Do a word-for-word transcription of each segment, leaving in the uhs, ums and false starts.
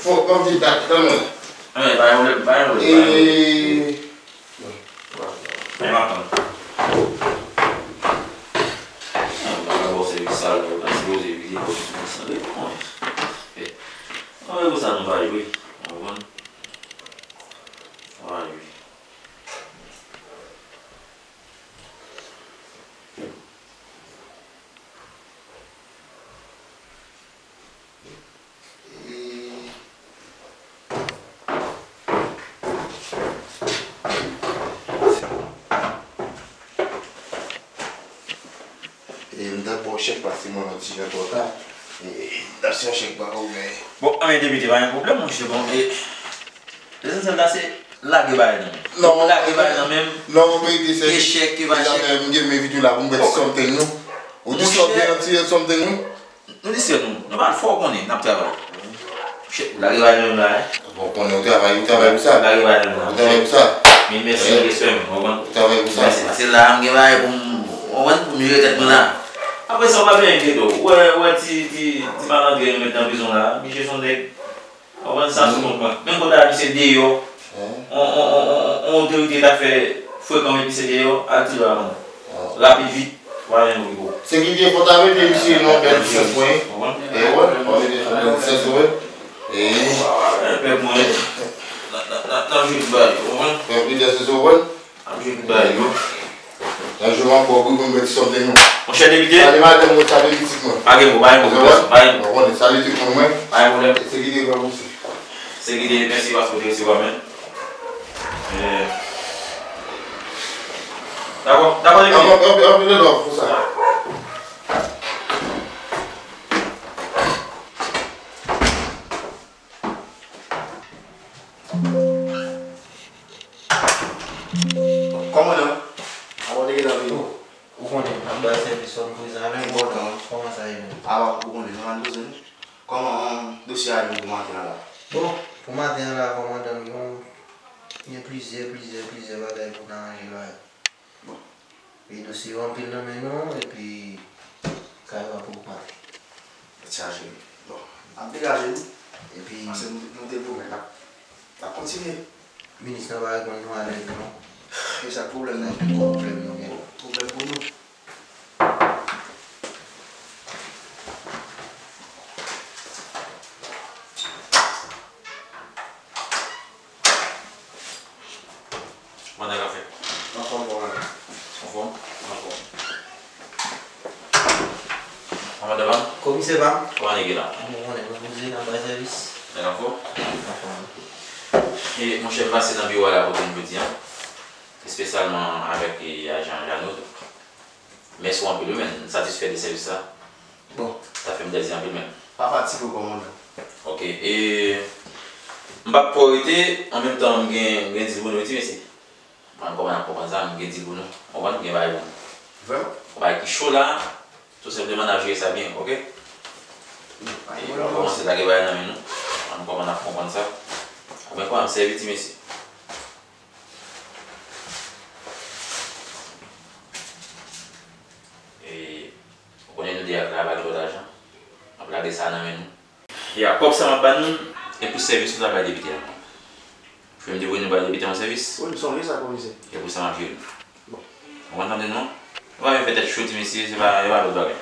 Fò, pa vin bat kanmenm. Anben, pa gen pwoblèm, pa gen pwoblèm, pa gen pwoblèm. E, men m ap tann. Mwen pa ka ba w sèvis sa la, ou ta sipoze vini pou sou san de pwen. Anben, pou sa nou va jwe, ou konprann? Nou va jwe. E, m t ap ba w chèk paske mwen yon ti jan twò ta. E, m t ap se yon chèk ba ou, men. Bon, anben, depite, pa gen pwoblèm, monchè. Bon, e, lesansyèl la, se lage bagay nan men. Non, lage bagay nan men. Non, ou merite sèvis. Echèk, ke pa echèk. M gen men vit ou la pou m mèt something, non. Ou di something, an ti something, non. Nou di sè nou, nou pa fò konnen, n ap travay. Chèf, ou lage bagay nan men m la, wi. Bon, konnen ou travay, ou travay pou sa. Ou lage bagay nan men m la. Ou travay pou sa. Men mèsi, respè m, ou konprann? Ou travay pou sa. Mèsi, paske la, m gen bagay pou m, ou konprann, pou m jere tèt mwen la. Apre sa, ou pa bezwen enkyete w. Ou wè, ou wè ti, ti, ti malandren yo met nan prizon la, misye se yon nèg. Ou konprann sa sou kont mwen. Menm kote a misye deyò, on, on, on, on, on otorite ta fè frekan met misye deyò, al tire a manman. Rapid vit, w a jwenn okipe w. Sekirite fò ta mete misye nan bèl disans mwen. Ou konprann? E wè, fò mete nan bèl disans mwen. E pèp mwen, n a, n a, n a, n ap jwe tout bagay, ou konprann? Pèp li dèse sou wè. Ap jwe tout bagay yo. Nan jwe ankò wi pou m mèt something. Monchè depite. Salye madanm mwen, salye pitit mwen. Pa gen mo, pa gen mo, pa gen mo. Ou konnen, salye tout moun mwen. Pa gen pwoblèm. Sekirite pran pou se. Sekirite, mèsi paske w te resevwa men. Eh. Dakò, dakò, depite. Anpil, anpil, anpil love pou sa. Kòmandan, avan w te gentan vini. Ou konnen, m ap bay sèvis, fò m prezan avè m. Enpòtan. Kòman sa ye menm? Avan, ou konnen, sa m ap bezwen. Kòman, um, dosye a ye pou maten an la? Bon, pou maten an la, kòmandan, m gen yon Gen plizyè, plizyè, plizyè bagay pou n aranje la. Bon. E dosye yo anpil nan men nou, epi kay yo ap ogmante. Tèt chaje wi. Bon, n ap degaje nou. Epi paske nou, nou te pwomèt n ap, n ap kontinye. Minis lan pa reponn nou alè non. E sa k pwoblèm nan? Sa k pwoblèm nou gen? Pwoblèm pou nou. Kòman nèg la fè? Anfòm, kòman? Anfòm? Anfòm. Kòman, madanm? Komisè pa m. Kòman nèg la? Mwen konnen mwen poze nan bay sèvis. Nèg anfòm? Anfòm. E monchè, m pase nan biwo a la kote m jodi a, espesyalman avèk, e, ajan Jeannot. Mèsi w anpil wi, men, m satisfè de sèvis la. Bon. Sa fè m plezi anpil, men. Pa fatige w, kòmandan. Ok, e m p ap twò rete, an menm tan m gen, m gen dil pou nou wi, ti mesye. Mwen, kòman n ap konprann sa, m gen dil pou nou. Ou konprann, gen bagay pou nou. Vrèman? Yon bagay ki cho la, tou senpleman n ap jere sa byen, ok? E lè w kòmanse lage bagay nan men nou, ann kòman n ap konprann sa. Oubyen kòman m sèvi ti mesye. E, ou konnen nou deja travay, pa gen lòt ajan. N ap lage sa nan men nou. Ya, kòb sa m ap ba nou, e pou sèvis nou ta bay depite a. Fè m te voye nou bay depite yon sèvis. Wi, m sonje sa, komisè. E pou sa m ap jere nou. Bon. Ou konn tande non? Ou pa vin fè tèt cho, ti mesye, se pa, e pa lòt bagay.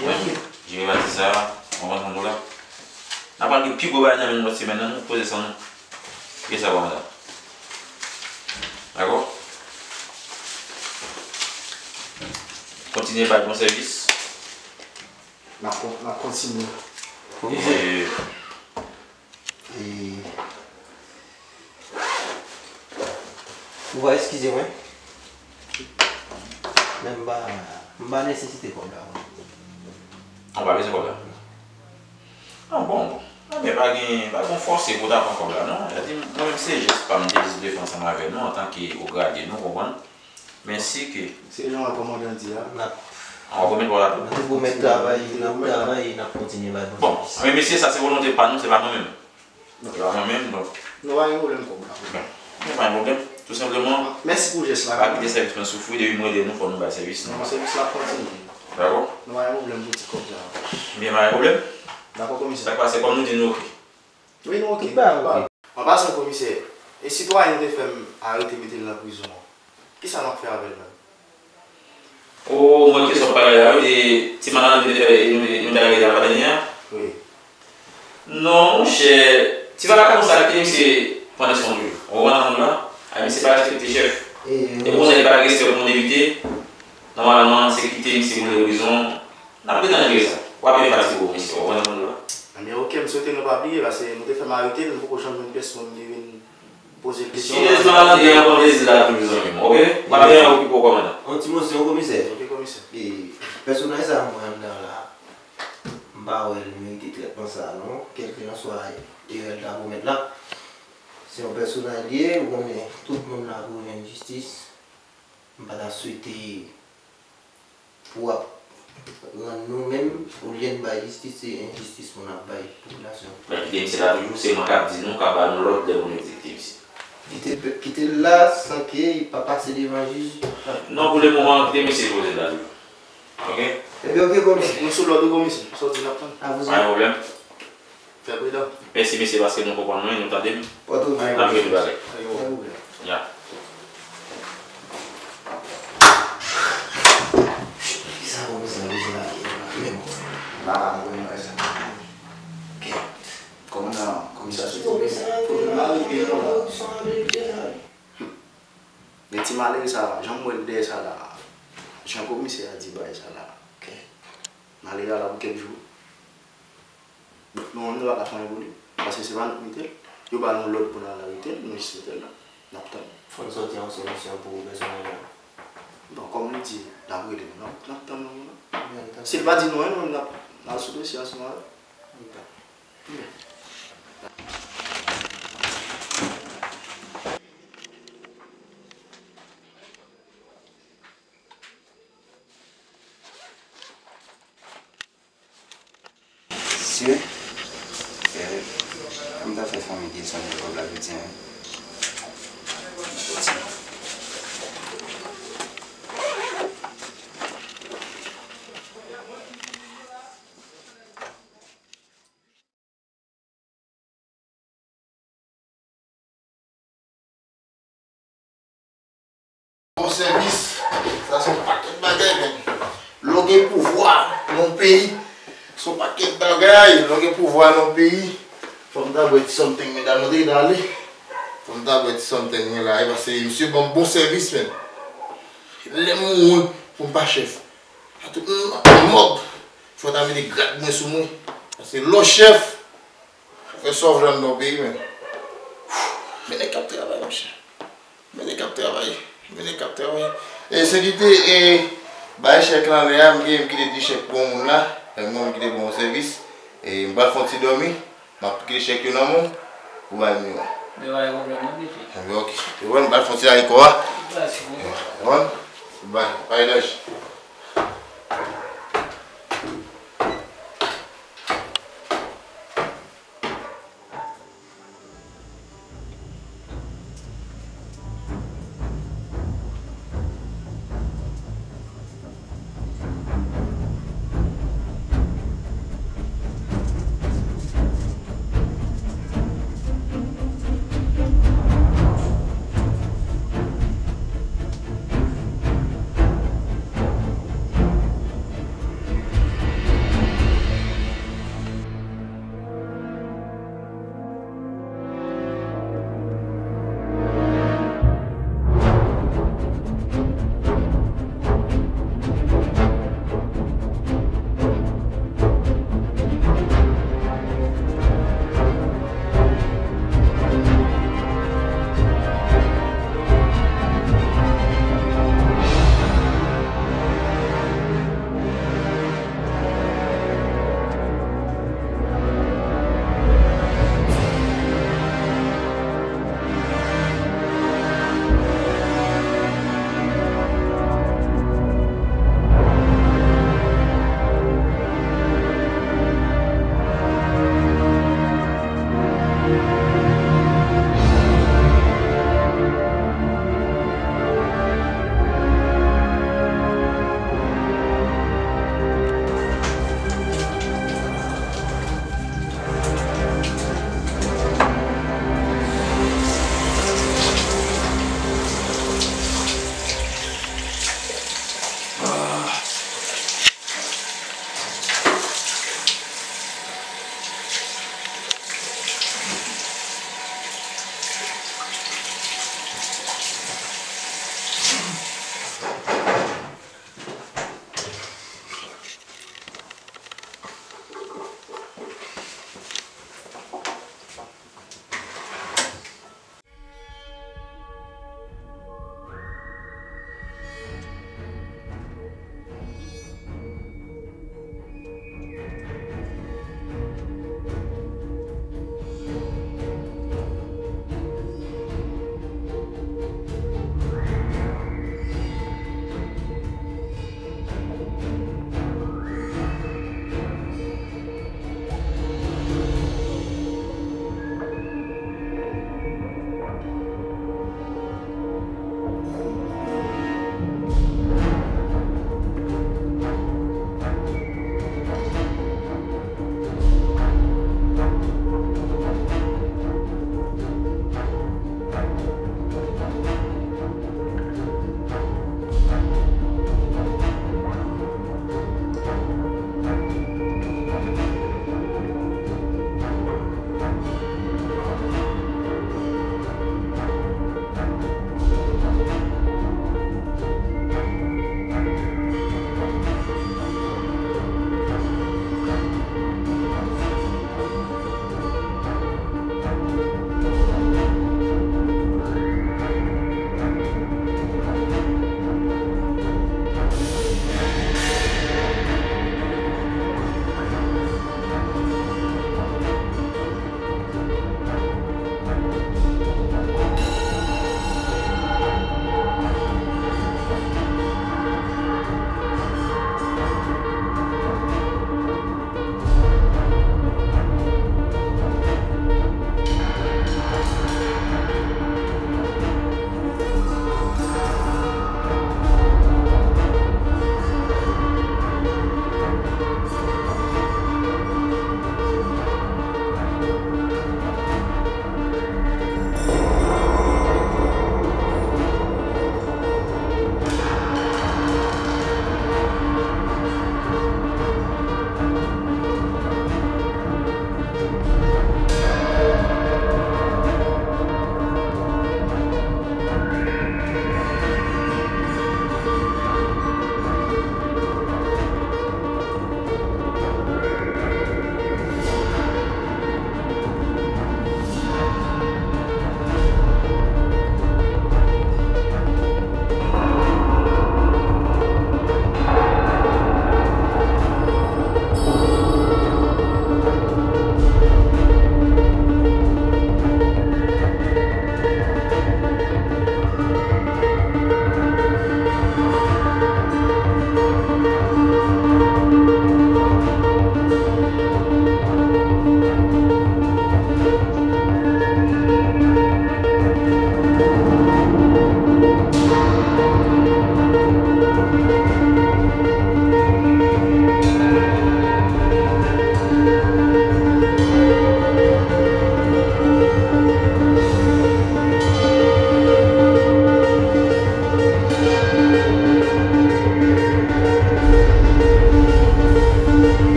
Mwen, jere pati sa, ou konn tande la. N ap pral gen pi gwo bagay nan men nou lòt semèn nan, nou poze san nou. Gen sa kòmandan. Dakò? Kontinye bay bon sèvis. N ap kon-, n ap kontinye. Komisè. E, ou va eskize mwen. Men m pa, m pa nesesite kòb la. Ou pa bezwen kòb la? Ah, bon, bon. Ebyen, pa gen, pa gen fòse pou w ta pran kòb la, non. Sa di, mwen menm, se jès pa m, m te jis vle fè ansanm avè nou, antanke o grade nou, konprann. Men si ke. Se jan kòmandan di a. N ap. An, w ap remèt bò la tou? Nou te pwomèt travay, n ap travay, n ap kontinye bay bon sèvis. Bon, men mesye, sa se volonte pa nou, se pa mwen menm. Se pa mwen menm, donk. Nou pa gen pwoblèm kòb la. Bon, men pa gen pwoblèm, tou senpleman. Mèsi pou jès la. Pa kite sèvis mwen soufri, depi mwen ede nou, fò nou bay sèvis nou. Non, sèvis la ap kontinye. Dakò? Nou pa gen pwoblèm pou ti kòb sa. Byen, pa gen pwoblèm. Dakò, komisè. Sa k pase, kòm nou di nou oke. Wi, nou oke. Tout bagay oke. An pasan, komisè, e sitwayen nou te fè m arete mete l nan prizon an, kisa n ap fè avè l menm? O, mwen kesyon pa la, wi, e ti malandren nou te fè, nou, nou te arete a pa dènye a? Wi. Non, monchè, ti vakabon sa kite misye pran lèson toujou. Ou konprann sa m di w la? A, misye pa respekte chèf. E ou konnen li pa gen respè pou yon depite, nòmalman, se kite misye boule prizon. N ap gentan jere sa. W ap byen fatige w, mesye, w konprann sa m di w la? Ebyen, oke, m swete nou pa bliye, paske nou te fè m arete l, m poko janm jwenn pèsonn ki vin poze l kesyon. Jiles Malandren an pran plezi l la toujou, zanmi m, oke? W ap byen okipe w, kòmandan. Yon ti mo, se yon komisè. Oke, komisè. E pèsonaj sa a mwen anndan la, m pa wè l merite trètman sa a, non. Kèlkelanswa erè l ta komèt la, se yon pèsonaj li ye, ou konnen tout moun la pou jwenn jistis. M pa ta swete pou w ap rann nou menm, olye n bay jistis, se enjistis pou n ap bay popilasyon. Men kite misye la toujou, se mwen k ap di nou, k ap ba nou lòd lè pou nou egzekite misye. Kite, kite l la san ke li pa pase devan jij. Non, pou le moman, kite misye poze l la toujou. Oke? Ebyen, oke, komisè. Nou sou lòd wi, komisè. Sa w di n ap tann. A vous. Pa gen pwoblèm. Fè pridan. Mèsi, mesye, paske nou konprann mwen, nou tande m. Pòte w byen. N ap jere tout bagay. Fè pwoblèm. Ya. Kisa komisè a bezwen la, menm? M pa ka konprann sa. Kèt. Kòmandan, komisè a soti. Komisè a pwoblèm la rive non la. Sa vle di sa. Men ti malere sa, jan m wè l dèyè sa la, jan komisè a di bagay sa la, malere a la pou kèk jou. Donk, nou menm, nou pa ka fè anyen pou li, paske se pa nou k mete l. Yo ba nou lòd pou n al arete l, nou jis mete l la. N ap tann. Fò n sòti yon solisyon pou pèsonaj la. Bon, kòm li di, l ap rele nou, n ap, n ap tann nou, non. Si l pa di nou anyen, nou menm, n ap, n ap al sou dosye a ansanm avè l. Mesye, eh, m ta fè fanmi Dilson jwenn kòb la jodi a, wi. Gen pouvwa nan yon peyi. Se yon pakèt bagay, lè w gen pouvwa nan yon peyi. Fò m ta bwè ti something, medam, nou te dale. Fò m ta bwè ti something, mwen la, e paske misye ban m bon sèvis, menm. Lè m mouri, pou m pa chèf. A tout moun, m ap mòg. Fò ta mete grad mwen sou mwen. Paske lè w chèf, fè sa w vle anndan yon peyi, menm. Men nèg k ap travay, monchè. Men nèg k ap travay. Men nèg k ap travay. E sekirite, e, bay chèk lan lè a, m gen, m kite de chèk pou yon moun la. E mwen, m kite bon sèvis. E m pral fè yon ti dòmi. M ap kite chèk yo nan men w. Ou bay m yo. Men pa gen pwoblèm, non, mesye. Enben, ok. E wè, m pral fè yon ti lari kò a. Ou pral fè, wi. Wè. Bay, bay daj.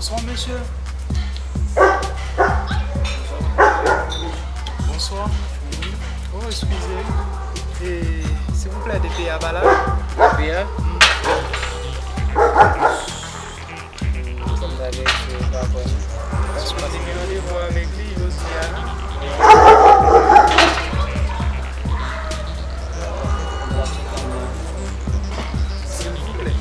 Bonsoir, monsieur. Bonsoir. Oh, excusez. Et, s'il vous plaît, D P A pa la? D P A? Hmm. Kòm sa gen se pa konn. Paske m te gen randevou avèk li jodi a. Silvouplè.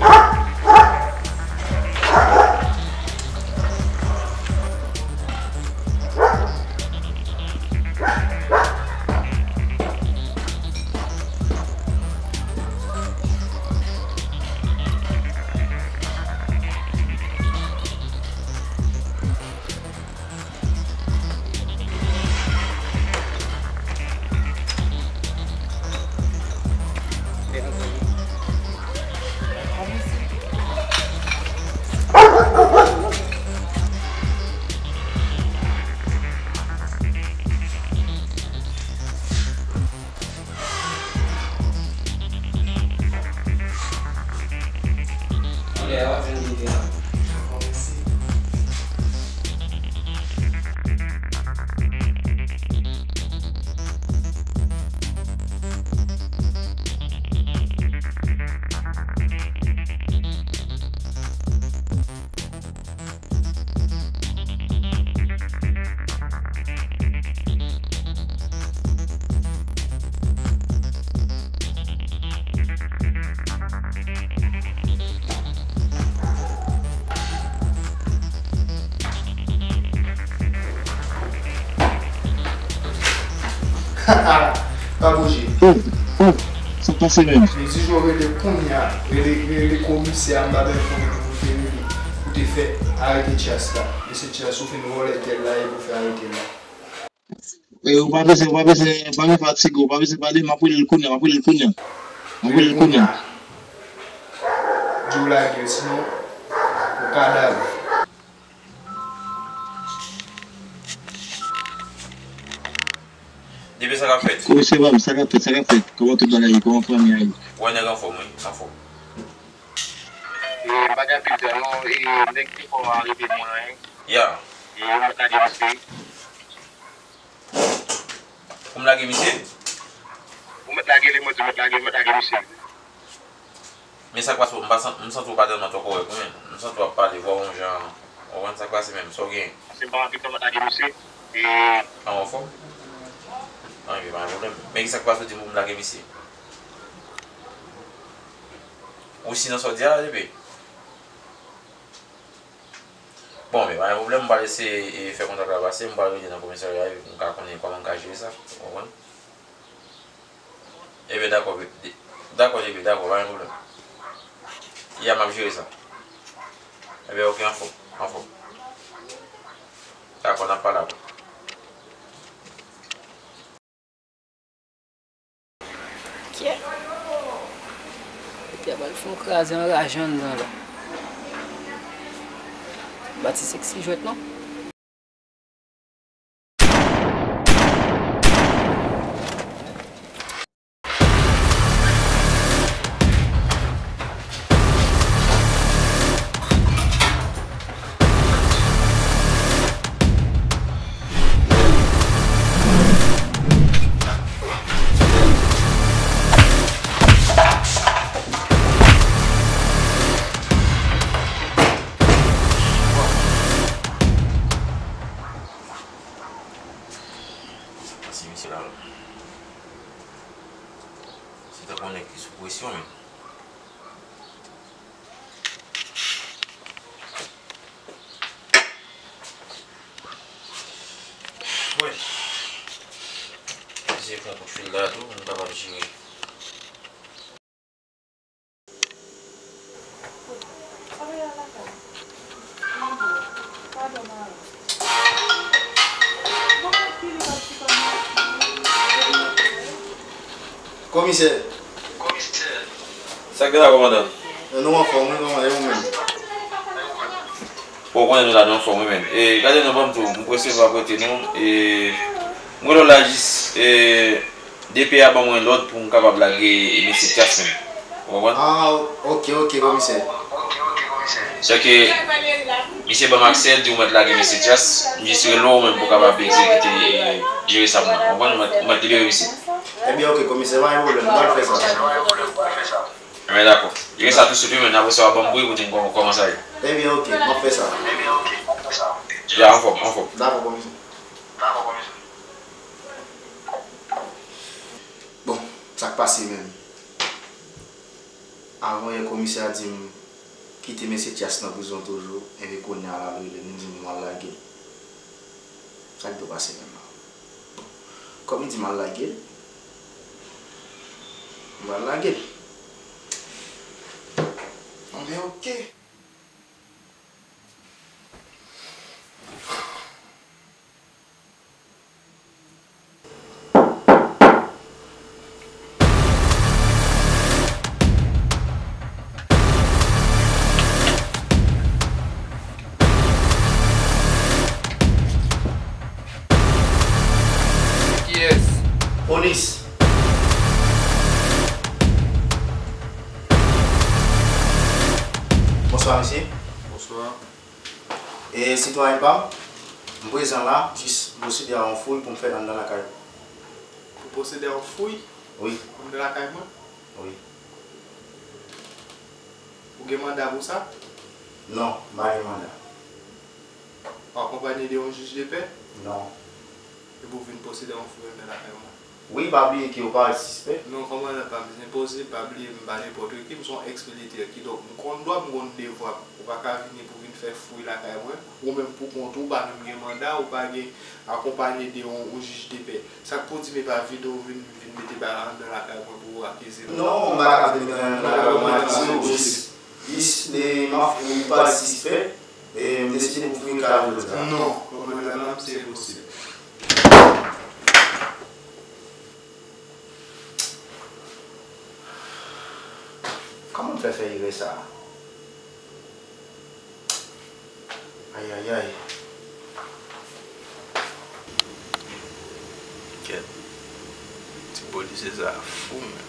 Pa bouje. Ou, ou, sa k pase menm? Li di jwe rele kounye a. Rele, rele komisè a, m pa bezwen konnen pou te rele, pou te fè arete Tyas la. Mesye Tyas, ou fin vòlè tèl la, e pou fè arete l la. E, ou pa bezwen, ou pa bezwen, ou pa bezwen fatige, ou pa bezwen pale, m ap rele l kounye a, m ap rele l kounye a. M ap rele l kounye a. Di w lage l, sinon, ou kadav. Depi sa k ap fèt? Komisè Bab, sa k ap fèt, sa k ap fèt? Kòman tout bagay ye? Kòman fanmi a ye? Wè nèg anfòm, wi, anfòm. E, m pa gen anpil tan, non. E, nèg te fò a rete mwen, wi. Ya. E, yo mèt lage misye. Pou m lage misye? Ou mèt lage li, mwen di w mèt lage, mèt lage misye. Men sa k pase, m pa san-, m santi w pa tèlman twò kòrèk, wi, men. M santi w ap pale, vwa w yon jan, w konprann sa k pase menm, sa w gen? Se m pa anvi kòman lage misye. E. An anfòm? An, ebyen, pa gen pwoblèm. Men ki sa k pase w di m pou m lage misye? Ou si nan sa w di a, epi? Bon, men pa gen pwoblèm, m pral eseye, e, fè kontak la pase, m pral rele nan komisarya, epi m ka konnen kòman m ka jere sa, w konprann? Ebyen, dakò, be-, de-, dakò, J P, dakò, pa gen pwoblèm. Ya, m ap jere sa. Ebyen, oke, anfòm, anfòm. Dakò, n ap pale apre. Kyè! Epi a pral fè yon kraze anraje anndan la. Bati seksi jwèt non. Pase misye la. Se tankou yon nèg ki sou presyon, men. Wè. Eseye pran kout fil la tou, pou m kapab jere. Komisè. Sa k gen la, kòmandan? Nou anfòm, wi, kòman e ou menm? Bon, konnen nou la, nou anfòm, wi, men. E, gade non, ban m di w, m prese pa prete non. E, m rele w la jis, e, D P A ban mwen lòd pou m kapab lage mesye Tyas menm. Ou konprann? Ah, oke, oke, komisè. Sèke misye ban m aksè, di w mèt lage mesye Tyas, m jis rele w menm pou w kapab egzekite, e, jere sa pou mwen. Konprann? Ou mèt, ou mèt libere misye. Ebyen, oke, komisè, pa gen pwoblèm, m pral fè sa. Ebyen, dakò. Jere sa tousuit, wi, men apre sa, w a ban m bri pou di m kòman, kòman sa ye. Ebyen, oke, m ap fè sa. Ya, anfòm, anfòm. Dakò, komisè. Bon, sa k pase menm? Avan yè, komisè a di m kite mesye Tyas nan prizon toujou, enben kounye a l al rele m, li di m pou m al lage l. Sa k dwe pase menm la? Bon, kòm li di m al lage l, m pral lage l. Anben, oke. Se kiyès? Polis. Bonswa, mesye. Bonswa. E, sitwayen pa m, m prezan la, jis m posede a yon fouy pou m fè anndan lakay ou. Ou posede a yon fouy? Wi. Anndan lakay mwen? Wi. Ou gen manda pou sa? Non, m pa gen manda. Ou akonpaye de yon jij de pè? Non. Epi w vin posede yon fouy anndan lakay mwen? Wi, pa bliye ke ou pa rete sispè. Non, kòmandan pa m, se enposib, pa bliye m pa nenpòt ki, m se yon èks militè, kidonk m konn dwa m, m konn devwa m. Ou pa ka vini pou vin fè fouy lakay mwen, ou menm pou kont ou, ou pa menm gen manda, ou pa gen akonpaye de yon, yon jij de pè. Sa k pou di m e pa vide w vin, vin mete bagay anndan lakay mwen pou w akize m? Non, m pa ka vin mete anndan lakay ou, m akize w, jis, jis, e, m ap, ou pa rete sispè. E m deside pou fouye kay ou jodi a. Non, kòmandan pa m, se enposib. Kòman m fè fè erè sa a? Ayayay. Kèt. Ti polisye sa a fou, men.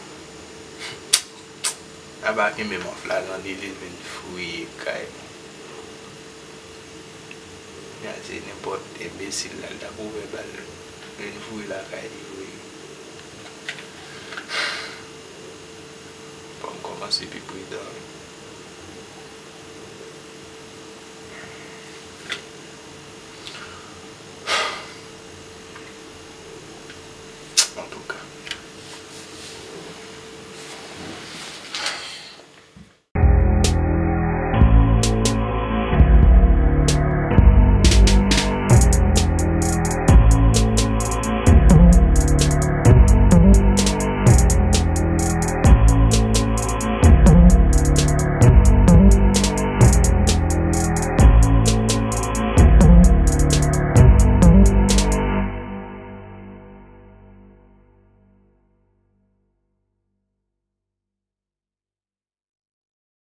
Sa pa kenbe m an flagran deli, l vin fouye kay mwen. Gade, se nenpòt enbesil la, l t ap ouvè bal, l vin fouye lakay li vre. Fò m kòmanse pi pridan.